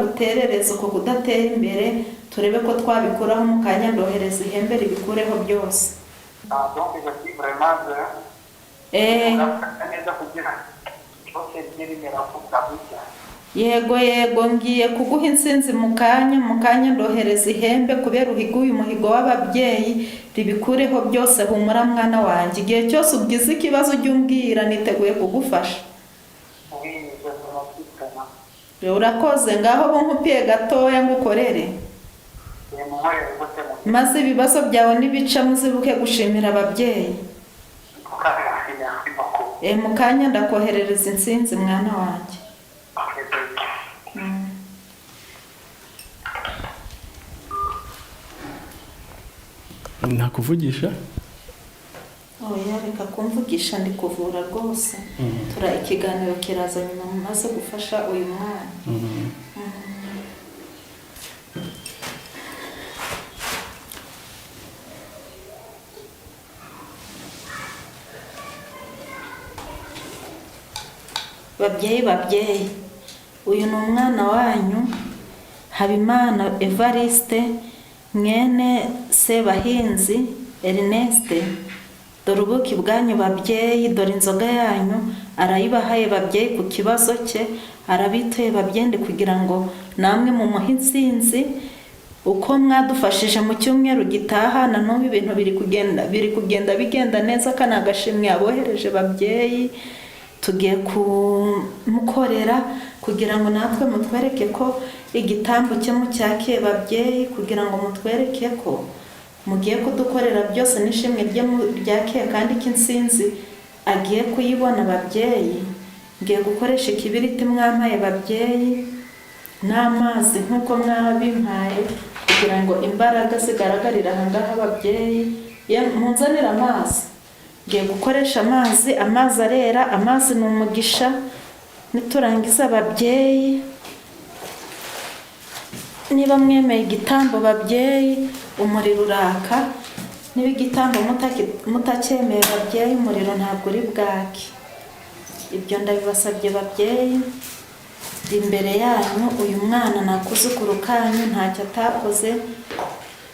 Guterereza uko kudatera imbere, turebe ko twabikuraho. Mu kanya ndohereza ihembe ribikureho byose. Ah, donc je suis vraiment de urafata neza kugira byose bijye bimera uko bwabuze. Yego, ngiye kuguha intsinzi mu kanya. Mu kanya ndohereza ihembe kubera uhiguye umuhigo w'ababyeyi, ribikureho byose. Humura mwana wanjye, igihe cyose ugize ikibazo ujye umbwira, niteguye kugufasha. Oui, je vous remercie vraiment. Urakoze. Ngaho bunkupiye gatoya ngukorere. Munkorere rwose mu Maze ibibazo byawe nibica muzibuke gushimira ababyeyi. Merci beaucoup. Mu kanya ndakoherereza intsinzi, mwana wanjye. Ok, baby. Ntakuvugisha? Oya, reka kumvugisha, ndi kuvura rwose. Tura ikiganiro kiraza nyuma mumaze gufasha uyu mwana. Babyeyi, babyeyi, uyu ni umwana wanyu Habimana Evariste, mwene Sebahinzi Erneste. Dore ubuki bwanyu babyeyi, dore inzoga yanyu, arayibahaye babyeyi ku kibazo cye, arabituye babyeyi kugira ngo namwe mumuhe intsinzi uko mwadufashije mu cyumweru gitaha. Na n'ubu ibintu biri kugenda bigenda neza. Aka ni agashimwe yabohereje babyeyi. Tugiye kumukorera kugira ngo natwe mutwereke ko igitambo cye mucyakiye babyeyi, kugira ngo mutwereke ko mugiye kudukorera byose n'ishimwe rye ryakiye kandi ko intsinzi agiye kuyibona babyeyi. Ngiye gukoresha ikibiriti mwampaye babyeyi n'amazi nk'uko mwabimpaye, kugira ngo imbaraga zigaragarire ahangaha ababyeyi. Munzanire amazi. Ngiye gukoresha amazi. Amazi arera, amazi ni umugisha. Niturangiza ababyeyi, niba mwemeye igitambo babyeyi, umuriro uraka. Niba igitambo mutacyemeye babyeyi, umuriro ntabwo uri bwake. Ibyo ndabibasabye babyeyi. Ndi imbere yanyu, uyu mwana ni akuzukuru kanyu, ntacyo atakoze.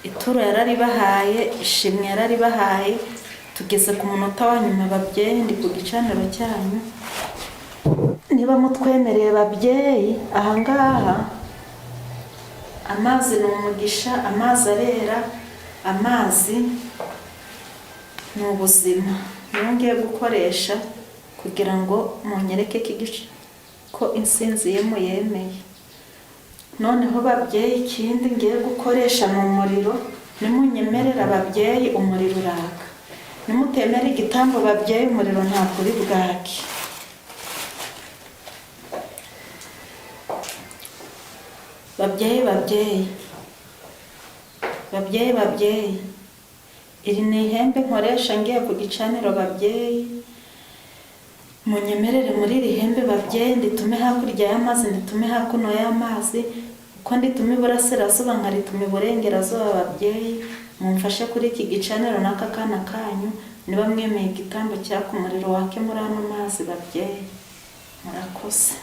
Ituro yararibahaye, ishimwe yararibahaye. Tugeze ku munota wa nyuma babyeyi, ndi ku gicaniro cyanyu. Niba mutwemereye babyeyi, ahangaha amazi ni umugisha, amazi arera, amazi ni ubuzima. Niyo ngiye gukoresha kugira ngo munyereke ko ko intsinzi ye muyemeye. Noneho babyeyi, ikindi ngiye gukoresha ni umuriro. Nimunyemerera ababyeyi, umuriro uraka. Nimutemera igitambo babyeyi, umuriro ntabwo uri bwake. Babyeyi, babyeyi, babyeyi, babyeyi, iri ni ihembe nkoresha ngiye ku gicaniro babyeyi. Munyemerere muri iri hembe babyeyi, nditume hakurya y'amazi, nditume hakuno y'amazi, uko nditume iburasirazuba nkarituma iburengerazuba. Babyeyi, mumfashe kuri iki gicaniro n'aka kana kanyu. Niba mwemeye igitambo cyaka, umuriro wake muri ano mazi babyeyi. Murakoze.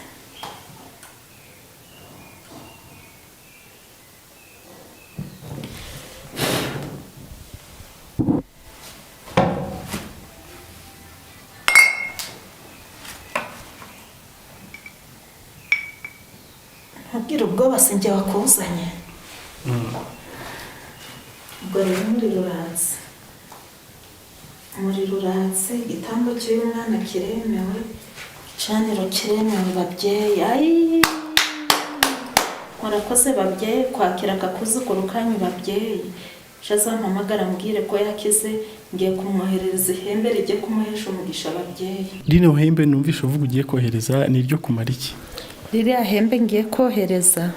Ntugire ubwoba, si njye wakuzanye. Ubwo rero umuriro uratse, umuriro uratse. Igitambo cy'uyu mwana kiremewe, igicaniro kiremewe babyeyi. Ayi, murakoze babyeyi kwakira aka kuzukuru kanyu babyeyi. Ejo azampamagara ambwire ko yakize. Ngiye kumwoherereza ihembe rijye kumuhesha umugisha ababyeyi. Rino hembe numvishe uvuga ugiye kohereza ni iryo kumara iki? Ririya hembe ngiye kohereza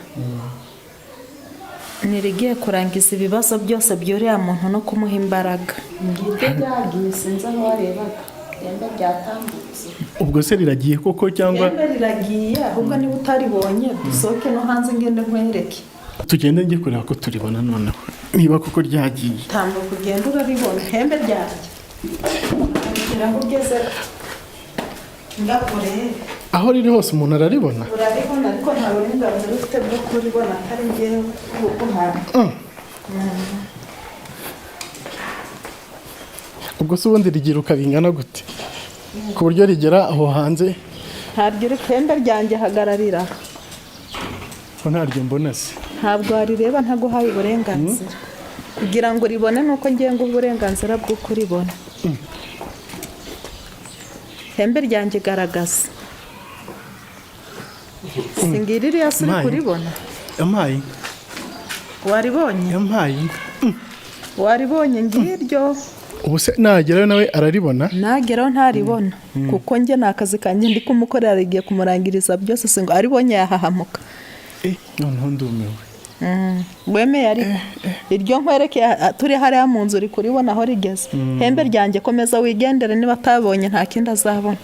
ni irigiye kurangiza ibibazo byose by'uriya muntu no kumuha imbaraga. Ngibyo byagiye, sinzi aho warebaga, ihembe ryatambutse. Ubwo se riragiye koko cyangwa? Ihembe riragiye. Ahubwo niba utaribonye, dusohoke no hanze ngende nkwereke. Tugende njye kureba ko turibona noneho niba koko ryagiye. Tambuka ugende, uraribona ihembe ryanjye. Tambukira aho ugeze ngakurebe. Aho riri hose umuntu araribona? Uraribona, ariko nta burenganzira ufite bwo kuribona atari njyewe uguhaye. Ubwo se ubundi rigiruka bingana gute ku buryo rigera aho hanze? Ntabwo iri ihembe ryanjye hagararira. Ko ntaryo mbona se? Ntabwo warireba ntaguhaye uburenganzira. Kugira ngo uribone ni uko ngiye nguha uburenganzira bwo kuribona. Ihembe ryanjye garagaza. Singira iriya se uri Mayi. kuribona? Yampaye. Waribonye? Yampaye. Waribonye ngiryo. Ubu se nagerayo nawe araribona? Nageraho ntaribona, kuko njye ni akazi kanjye ndi kumukorera, rigiye kumurangiriza byose, singo aribonye yahahamuka. Noneho ndumiwe. Wemeye, ariko iryo nkwerekeye turi hariya mu nzu uri kuribona aho rigeze. Hembe ryanjye, komeza wigendere, niba atabonye nta kindi azabona.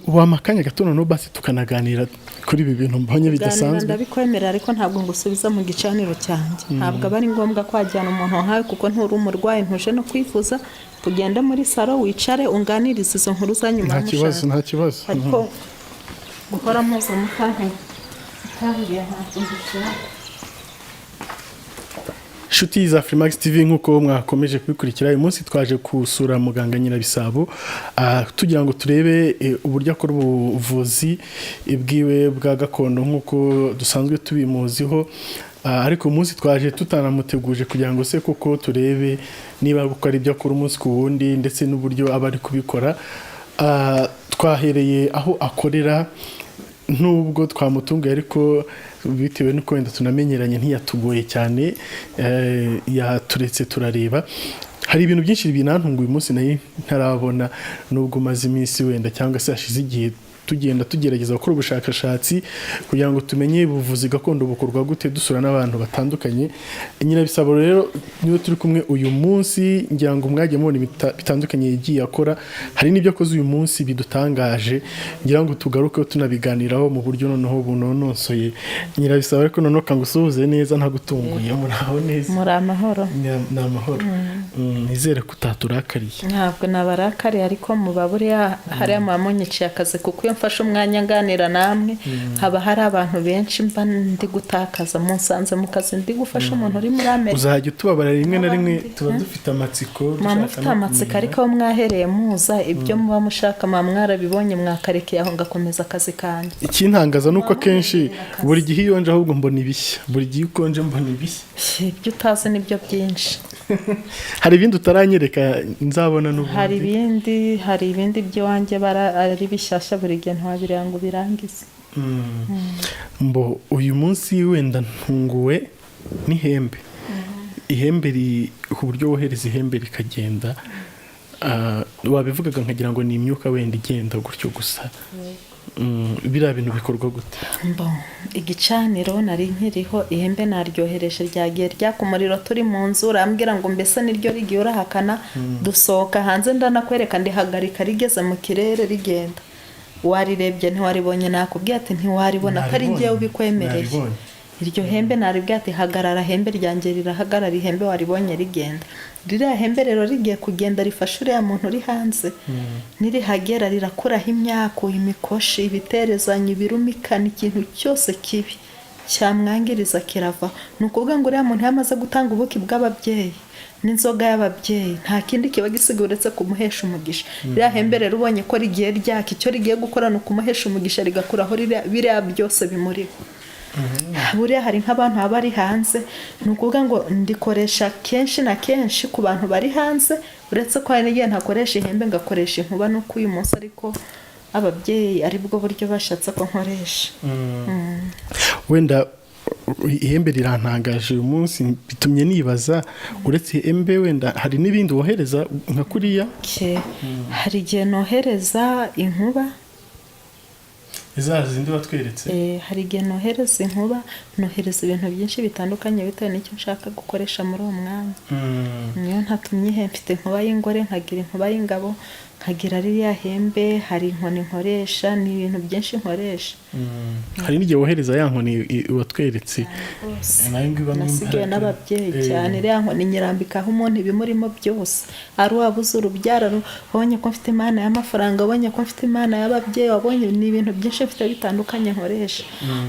Wampa akanya gato noneho basi tukanaganira kuri ibi bintu mbonye Ganira. bidasanzwe? Ndabikwemerera, ariko ntabwo ngusubiza mu gicaniro cyanjye. Ntabwo aba ari ngombwa kwajyana umuntu nkawe, kuko nturi umurwayi, ntuje no kwivuza. Tugende muri salo wicare unganirize izo nkuru za nyuma. Nta kibazo, nta kibazo. Ariko gukora mpuzamahanga utangiye ntabwo mbishaka. Inshuti za Freemax TV, nk'uko mwakomeje kubikurikira, uyu munsi twaje gusura muganga Nyirabisabo, tugira ngo turebe uburyo akora ubuvuzi bwiwe bwa gakondo nk'uko dusanzwe tubimuziho. Ariko uyu munsi twaje tutanamuteguje kugira ngo se koko turebe niba gukora ibyo akora umunsi ku wundi ndetse n'uburyo aba ari kubikora. Twahereye aho akorera. Nubwo twamutunguye, ariko bitewe n'uko wenda tunamenyeranye ntiyatugoye cyane, yaturetse turareba. Hari ibintu byinshi binantunguye uyu munsi nayo ntarabona, nubwo umaze iminsi wenda cyangwa se hashize igihe tugenda tugerageza gukora ubushakashatsi kugira ngo tumenye ubuvuzi gakondo bukorwa gute, dusura n'abantu batandukanye. Nyirabisabo rero niwe turi kumwe uyu munsi. Ngira ngo mwagiye mubona bitandukanye yagiye akora, hari n'ibyo akoze uyu munsi bidutangaje, ngira ngo tugaruke tunabiganiraho mu buryo noneho bunonosoye. Nyirabisabo, ariko noneho kangusuhuze neza ntagutunguye. Muraho neza? Muri amahoro? Ni amahoro. Nizere ko utaturakariye. Ntabwo nabarakariye, ariko muba buriya hariya muba munyiciye akazi, kuko iyo mfashe umwanya nganira namwe haba hari abantu benshi mba ndi gutakaza. Munsanze mu kazi ndi gufasha umuntu uri muri Amerika. Uzajya utubabara rimwe na rimwe, N'abandi, tuba dufite amatsiko, muba dushaka mufite no amatsiko, kumenya. ariko aho mwahereye muza ibyo muba mushaka muba mwarabibonye, mwakarekeye aho ngakomeza akazi kanjye. Ikintangaza ni uko akenshi buri gihe iyo nje ahubwo mbona ibishya, buri gihe uko nje mbona ibishya. Ibyo utazi nibyo byinshi. Hari ibindi utaranyereka nzabona n'ubundi. Hari ibindi by'iwanjye ari bishyashya buri gihe, ntiwabireba ngo ubirangize. Mbo uyu munsi wenda ntunguwe n'ihembe, ihembe ku buryo wohereza ihembe rikagenda. Wabivugaga nkagira ngo ni imyuka wenda igenda gutyo gusa. Biriya bintu bikorwa gute? Mbo igicaniro nari nkiriho, ihembe naryohereje, ryagiye ryaka umuriro turi mu nzu. Urambwira ngo mbese niryo rigiye, urahakana. Dusohoka hanze ndanakwereka, ndihagarika rigeze mu kirere rigenda. Warirebye ntiwaribonye, nakubwiye ati ntiwaribona atari Naribonye, njyewe ubikwemereye. naribonye. Iryo hembe naribwiye ati hagarara hembe ryanjye, rirahagarara. Ihembe waribonye rigenda. Ririya hembe rero rigiye kugenda rifasha uriya muntu uri hanze. Nirihagera rirakuraho imyaku, imikoshi, ibiterezanyo, ibirumikana, ikintu cyose kibi cyamwangiriza kiravaho. Ni ukuvuga ngo uriya muntu iyo amaze gutanga ubuki bw'ababyeyi n'inzoga y'ababyeyi, nta kindi kiba gisigaye uretse kumuhesha umugisha. Ririya hembe rero ubonye ko rigiye ryaka, icyo rigiye gukora ni ukumuhesha umugisha, rigakuraho biriya byose bimuriho. Buriya hari nk'abantu baba bari hanze. Ni ukuvuga ngo ndikoresha kenshi na kenshi ku bantu bari hanze, uretse ko hari n'igihe ntakoresha ihembe ngakoresha inkuba, nuko uyu munsi ariko ababyeyi aribwo buryo bashatse ko nkoresha. Wenda ihembe rirantangaje uyu munsi, bitumye nibaza, uretse ihembe wenda hari n'ibindi wohereza nka kuriya? Okay. Hari igihe nohereza inkuba. Za zindi watweretse? Hari igihe nohereza inkuba, nohereza ibintu byinshi bitandukanye bitewe n'icyo nshaka gukoresha muri uwo mwanya. Niyo ntatumye ihe, mfite inkuba y'ingore, nkagira inkuba y'ingabo. Nkagira ririya hembe, hari inkoni nkoresha, ni ibintu byinshi nkoresha. Hari n'igihe wohereza ya nkoni watweretse nayo ngo ibamo Nasigaye imbaraga. n'ababyeyi cyane. Iriya nkoni nyirambikaho umuntu ibimurimo byose, ari uwabuze urubyaro, wabonye ko mfite Imana y'amafaranga, wabonye ko mfite Imana y'ababyeyi, wabonye ni ibintu byinshi mfite bitandukanye nkoresha.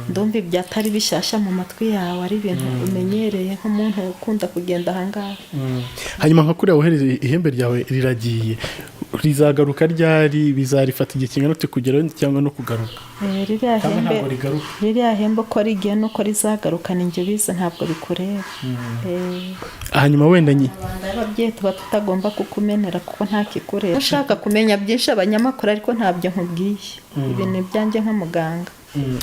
Ndumva ibyo atari bishyashya mu matwi yawe, ari ibintu umenyereye nk'umuntu ukunda kugenda ahangaha. Hanyuma nka kuriya wohereza ihembe ryawe, riragiye, rizagaruka ryari? Bizarifata igihe kingana ute kugeraho cyangwa no kugaruka? Ririya Cyangwa hembe, ntabwo rigaruka? ririya hembe uko rigiye n'uko rizagaruka ni njye ubizi, ntabwo bikureba. Hanyuma wenda Amabanga y'ababyeyi tuba tutagomba kukumenera kuko nta kikureba. Ushaka kumenya byinshi abanyamakuru, ariko ntabyo nkubwiye, ibi ni ibyanjye nka muganga.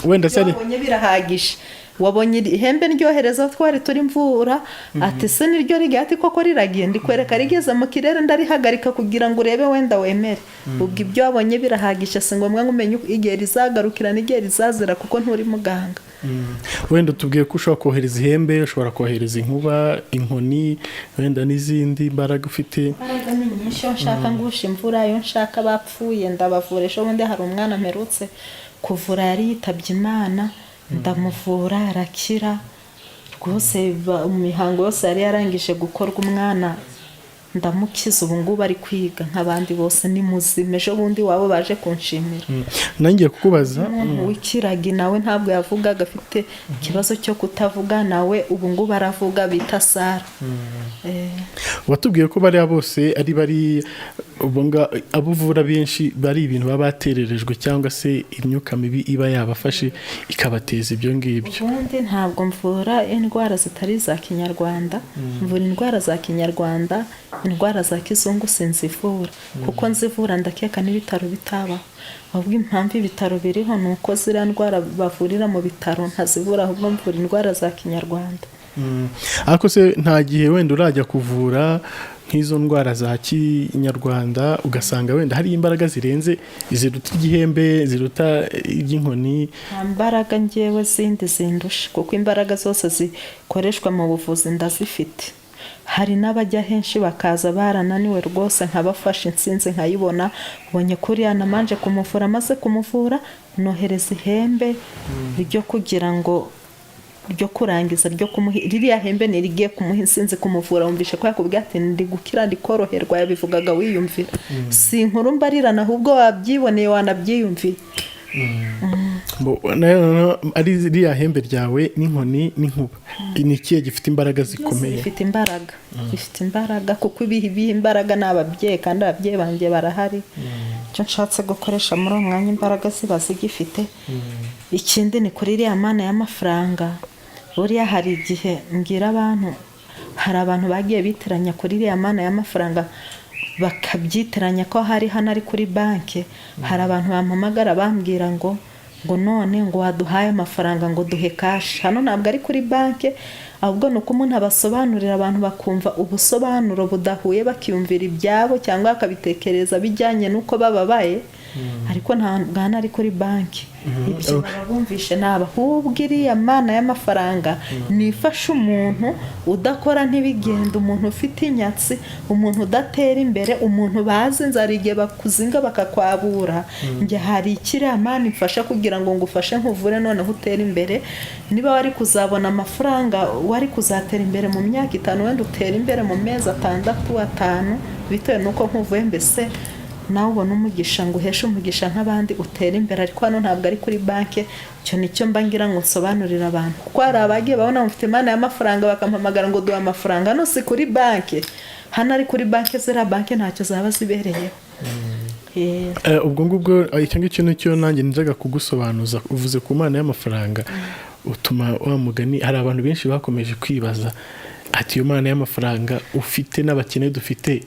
Wenda se ari Wabonye birahagije, wabonye ihembe ndyohereza twari turi mvura, ati se niryo rigiye? Ati koko riragiye, ndikwereka rigeze mu kirere ndarihagarika kugira ngo urebe wenda wemere. Ubwo ibyo wabonye birahagije, si ngombwa ngo umenye igihe rizagarukira n'igihe rizazira kuko nturi muganga. Wenda tubwiye ko ushobora kohereza ihembe, ushobora kohereza inkuba, inkoni, wenda n'izindi mbaraga ufite. Imbaraga ni nyinshi. Iyo nshaka ngusha imvura, iyo nshaka bapfuye ndabavura. Ejo bundi hari umwana mperutse kuvura yari yitabye Imana, ndamuvura arakira rwose. Imihango yose yari yarangije gukorwa, umwana ndamukiza, ubu ngubu ari kwiga nk'abandi bose, ni muzima. Ejo bundi wabo baje kunshimira. Nangiye kukubaza. Umuntu w'ikiragi nawe ntabwo yavugaga, afite ikibazo cyo kutavuga, nawe ubu ngubu aravuga, bita Sara. Watubwiye ko bariya bose ari bari abo uvura benshi bari ibintu baba batererejwe cyangwa se imyuka mibi iba yabafashe ikabateza ibyo ngibyo. Ubundi ntabwo mvura indwara zitari iza kinyarwanda, mvura indwara za kinyarwanda. Indwara za kizungu sinzivura, kuko nzivura ndakeka n'ibitaro bitabaho. Ahubwo impamvu ibitaro biriho ni uko ziriya ndwara bavurira mu bitaro ntazivura, ahubwo mvura indwara za kinyarwanda. Ariko se nta gihe wenda urajya kuvura nk'izo ndwara za kinyarwanda ugasanga wenda hari imbaraga zirenze, ziruta igihembe, ziruta iby'inkoni? Nta mbaraga ngewe zindi zindusha, kuko imbaraga zose zikoreshwa mu buvuzi ndazifite. Hari n'abajya henshi bakaza barananiwe rwose, nkabafasha intsinzi nkayibona. Ubonye kuriya namanje kumuvura, amaze kumuvura nohereza ihembe ryo kugira ngo ryo kurangiza, ryo kumuha. Ririya hembe ni rigiye kumuha intsinzi kumuvura. Wumvishe ko yakubwiye ati ndi gukira, ndi koroherwa, yabivugaga wiyumvira. Si inkuru mbarirana, ahubwo wabyiboneye, wanabyiyumviye. Ari ririya hembe ryawe n'inkoni n'inkuba, ni ikihe gifite imbaraga zikomeye? Bifite imbaraga, bifite imbaraga, kuko ibiha imbaraga ni ababyeyi, kandi ababyeyi banjye barahari. Icyo nshatse gukoresha muri uwo mwanya imbaraga ziba zigifite. Ikindi ni kuri iriya mana y'amafaranga. Buriya hari igihe mbwira abantu, hari abantu bagiye bitiranya kuri iriya mana y'amafaranga, bakabyitiranya ko hari hano ari kuri banki. Hari abantu bampamagara bambwira ngo none ngo waduhaye amafaranga, ngo duhe cash. Hano ntabwo ari kuri banki, ahubwo ni uko umuntu abasobanurira, abantu bakumva ubusobanuro budahuye, bakiyumvira ibyabo cyangwa bakabitekereza bijyanye n'uko bababaye, ariko ntabwo hano ari kuri banki. Ibyo baba bumvishe naba. Ahubwo iriya mana y'amafaranga nifasha umuntu udakora ntibigende, umuntu ufite inyatsi, umuntu udatera imbere, umuntu bazi inzara, igihe bakuzinga bakakwabura. Njye hari ikiriya mana imfasha kugira ngo ngufashe, nkuvure, noneho utere imbere. Niba wari kuzabona amafaranga, wari kuzatera imbere mu myaka 5, wenda utera imbere mu mezi 6, 5, bitewe n'uko nkuvuye. Mbese nawe ubona umugisha, ngo uheshe umugisha nk'abandi, utere imbere. Ariko hano ntabwo ari kuri banki. Icyo nicyo mba ngira ngo nsobanurire abantu, kuko hari abagiye babona mufite imana y'amafaranga bakampamagara ngo duhe amafaranga. Hano si kuri banki. Hano ari kuri banki, ziriya banki ntacyo zaba zibereyeho. Ubwo ngubwo icyo ngicyo nicyo nanjye njyaga kugusobanuza. Uvuze ku mana y'amafaranga, utuma wa mugani hari abantu benshi bakomeje kwibaza ati iyo mana y'amafaranga ufite n'abakene dufite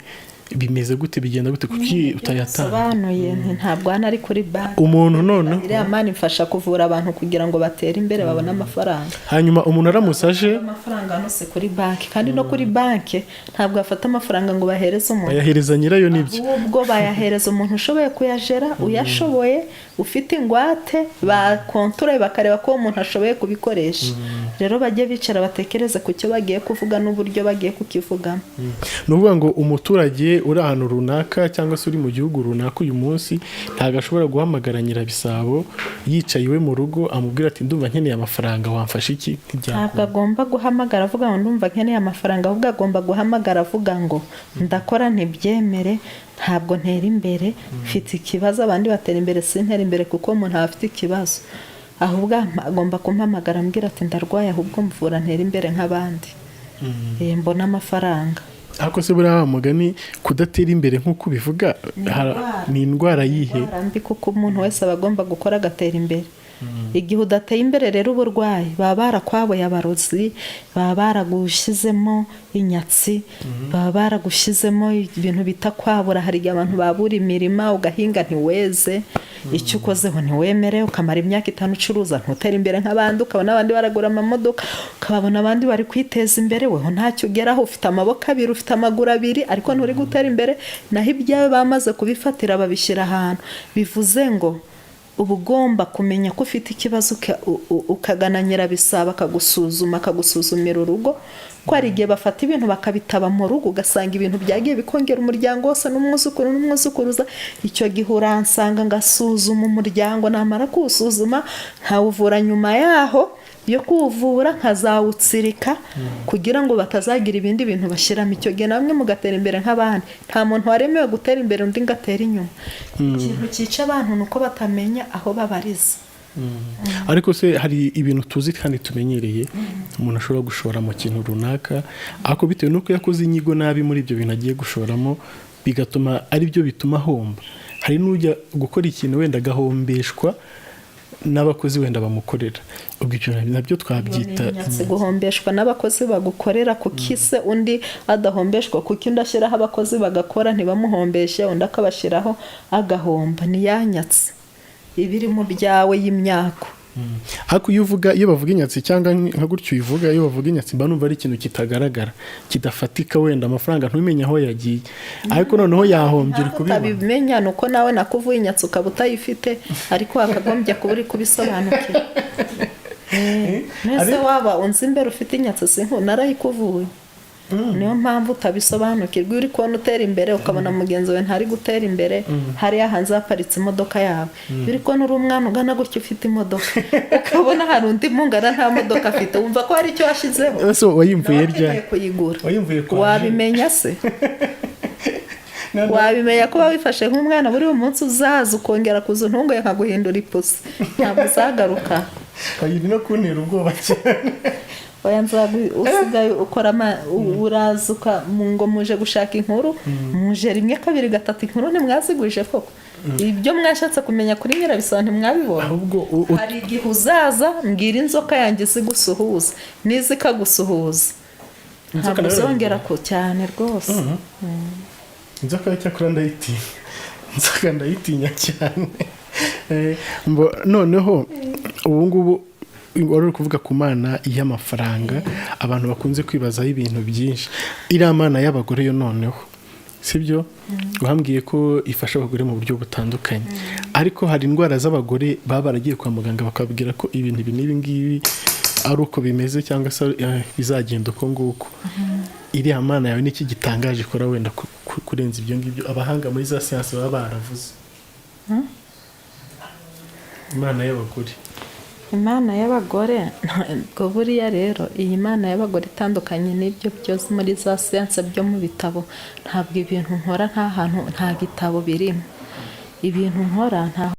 bimeze gute, bigenda gute, kuki utayatanga? Sobanuye nti ntabwo hano ari kuri banki. Umuntu none Iriya mana imfasha kuvura abantu kugira ngo batere imbere, babone amafaranga. Hanyuma umuntu aramutse aje Amafaranga hano si kuri banki, kandi no kuri banki ntabwo bafata amafaranga ngo bahereze umuntu. Bayahereza nyirayo, nibyo. Ahubwo bayahereza umuntu ushoboye kuyajera, uyashoboye, ufite ingwate, bakontorore bakareba ko uwo muntu ashoboye kubikoresha. Rero bajye bicara batekereze ku cyo bagiye kuvuga n'uburyo bagiye kukivugamo. Ni ukuvuga ngo umuturage Umugore uri ahantu runaka cyangwa se uri mu gihugu runaka uyu munsi ntabwo ashobora guhamagara Nyirabisabo yicaye iwe mu rugo amubwira ati: "Ndumva nkeneye amafaranga, wamfasha iki?" Ntabwo Ntibyakunda. agomba guhamagara avuga ngo "Ndumva nkeneye amafaranga", ahubwo agomba guhamagara avuga ngo "Ndakora ntibyemere, ntabwo ntera imbere, mfite ikibazo, abandi batera imbere sintera imbere", kuko umuntu aba afite ikibazo. Ahubwo agomba kumpamagara ambwira ati: "Ndarwaye, ahubwo mvura ntera imbere nk'abandi, mbone amafaranga." Ariko se buriya wa mugani kudatera imbere nk'uko ubivuga indwara. Ni indwara yihe? Indwara mbi, kuko umuntu wese aba agomba gukora agatera imbere. Igihe udateye imbere rero uburwayi baba barakwabuye abarozi, baba baragushyizemo inyatsi, baba baragushyizemo ibintu bita kwabura. Hari igihe abantu babura imirima, ugahinga ntiweze, icyo ukozeho ntiwemere, ukamara imyaka 5 ucuruza ntutere imbere nk'abandi, ukabona abandi baragura amamodoka, ukababona abandi bari kwiteza imbere, weho ntacyo ugeraho. Ufite amaboko abiri, ufite amaguru abiri, ariko nturi gutera imbere. Naho ibyawe bamaze kubifatira babishyira ahantu. Bivuze ngo uba ugomba kumenya ko ufite ikibazo, ukagana Nyirabisabo akagusuzuma, akagusuzumira urugo, ko hari igihe bafata ibintu bakabitaba mu rugo, ugasanga ibintu byagiye bikongera umuryango wose n'umwuzukuru n'umwuzukuruza. Icyo gihe uransanga ngasuzuma umuryango, namara kuwusuzuma nkawuvura. Nyuma yaho yo kuwuvura nkazawutsirika kugira ngo batazagira ibindi bintu bashyiramo. Icyo gihe namwe mugatera imbere nk'abandi. Nta muntu waremewe gutera imbere undi ngo atere inyuma. Ikintu cyica abantu ni uko batamenya aho babariza. Ariko se hari ibintu tuzi kandi tumenyereye, umuntu ashobora gushora mu kintu runaka, ariko bitewe n'uko yakoze inyigo nabi muri ibyo bintu agiye gushoramo, bigatuma ari byo bituma ahomba. Hari n'ujya gukora ikintu wenda agahombeshwa n'abakozi wenda bamukorera. Ubwo ibyo nabyo twabyita Inyatsi. Guhombeshwa n'abakozi bagukorera, kuki se undi adahombeshwa? Kuki undi ashyiraho abakozi bagakora ntibamuhombeshe, undi akabashyiraho agahomba? Ni ya nyatsi iba iri mu byawe y'imyako. Ariko iyo uvuga, iyo bavuga inyatsi cyangwa nka gutyo uyivuga, iyo bavuga inyatsi mba numva ari ikintu kitagaragara, kidafatika, wenda amafaranga ntumenye aho yagiye, ariko noneho yahombye uri Ntabwo kubibona. utabimenya ni uko nawe nakuvuye inyatsi ukaba utayifite, ariko wakagombye kuba uri kubisobanukirwa. Mbese waba unzi imbere ufite inyatsi? Si narayikuvuye? Niyo mpamvu utabisobanukirwa. Iyo uri kubona utera imbere, ukabona mugenzi wawe ntari gutera imbere, hariya hanze haparitse imodoka yawe, iyo uri kubona uri umwana ugana gutya ufite imodoka, ukabona hari undi mungana nta modoka afite, wumva ko hari icyo washyizeho. Ese wayimvuye Nawe akeneye ryari? kuyigura. Wayimvuye kwa Wabimenya se? Wabimenya ko wifashe nk'umwana? Buri munsi uzaza ukongera kuza untunguye nkaguhindura ipusi, ntabwo uzagaruka. Iri no kuntera ubwoba cyane. Oya, usigaye ukora uraza ngo muje gushaka inkuru, muje rimwe, kabiri, gatatu, inkuru ntimwazigwije koko. Ibyo mwashatse kumenya kuri Nyirabisabo ntimwabibona. Ahubwo Hari igihe uzaza mbwira inzoka yanjye izigusuhuza, niza ikagusuhuza Inzoka ntabwo nayo uzongera ku cyane rwose. Inzoka yo cyakora ndayitinya, inzoka ndayitinya cyane. Noneho ubu ngubu wari uri kuvuga ku mana y'amafaranga, abantu bakunze kwibazaho ibintu byinshi. Iriya mana y'abagore yo noneho sibyo wambwiye ko ifasha abagore mu buryo butandukanye, ariko hari indwara z'abagore baba baragiye kwa muganga bakababwira ko ibintu ibi n'ibi ngibi ari uko bimeze cyangwa se bizagenda uko nguko. Iriya mana yawe niki gitangaje ikora wenda kurenza ibyo ngibyo abahanga muri za siyansi baba baravuze? Imana y'abagore. Imana y'abagore, ntabwo buriya rero iyi mana y'abagore itandukanye n'ibyo byose muri za siyanse byo mu bitabo. Ntabwo ibintu nkora, nta hantu, nta gitabo birimo ibintu nkora, nta